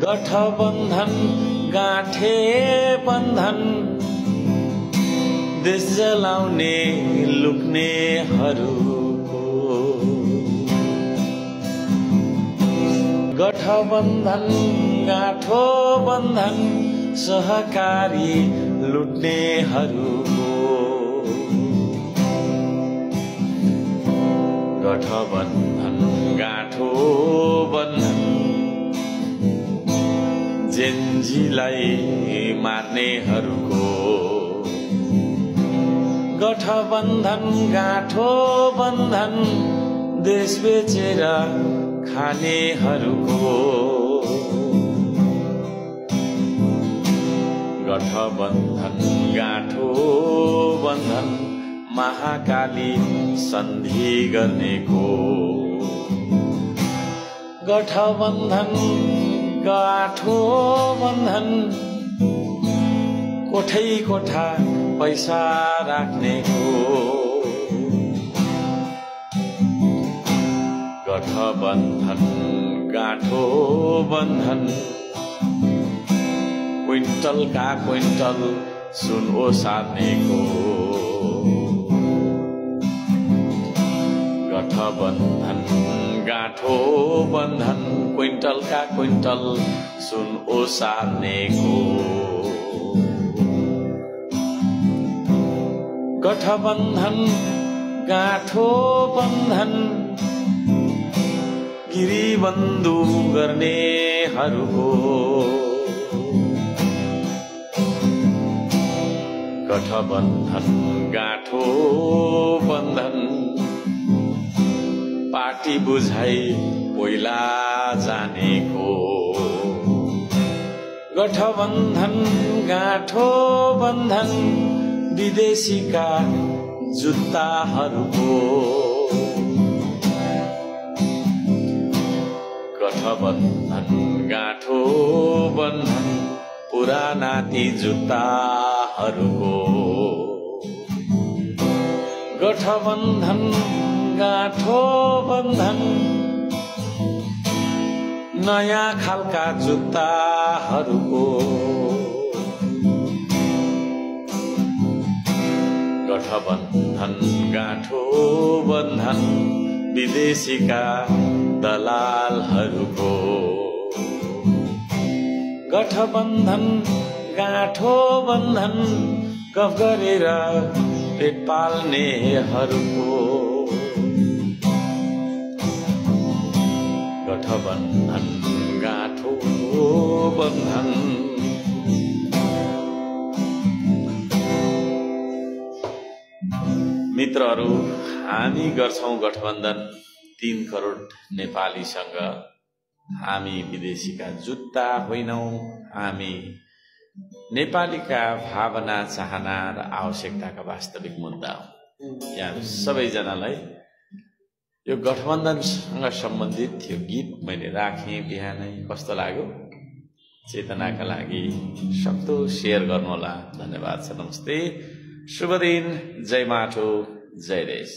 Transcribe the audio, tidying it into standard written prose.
गठबन्धन गाँठे बन्धन देश जलाउने लुक्नेहरूको गठबन्धन गाँठो बन्धन सहकारी लुट्नेहरूको गठबन्धन गाँठो बन्धन जेन्जीलाई मार्नेहरूको गठबन्धन गाँठो बन्धन देश बेचेर खानेहरूको गठबन्धन गाँठो बन्धन महाकाली सन्धि गर्नेको गठबन्धन गाँठो बन्धन कोठै कोठा पैसा राख्नेको गठबन्धन गाँठो बन्धन क्विन्टलका क्विन्टल सुन ओसार्नेको गठबन्धन गाँठो बन्धन क्विन्टलका क्विन्टल सुन ओसार्नेको गठबन्धन गाँठो बन्धन गिरीबन्धु गर्नेहरूको गठबन्धन गाँठो बन्धन पार्टी बुझाइ पहिला जानेको गठबन्धन गाँठो बन्धन विदेशीका जुत्ताहरूको गठबन्धन गाँठो बन्धन पुराना ती जुत्ताहरूको गठबन्धन गाँठो बन्धन नयाँ खालका जुत्ताहरूको गठबन्धन गाँठो बन्धन विदेशीका दलालहरूको गठबन्धन गाँठो बन्धन गफ गरेर पेट पाल्नेहरूको गठबन्धन गाँठो बन्धन मित्रहरू हामी गर्छौं गठबन्धन 3 करोड नेपालीसँग हामी विदेशीका जुत्ता होइनौं हामी नेपालीका भावना चाहना र आवश्यकताका वास्तविक मुद्दा हो यहाँ सबैजनालाई यो गठबन्धनसँग सम्बन्धित थियो गीत मैले राखेँ बिहानै कस्तो लाग्यो चेतनाका लागि सक्दो शेयर गर्नुहोला धन्यवाद छ नमस्ते शुभ दिन जय माटो जय देश।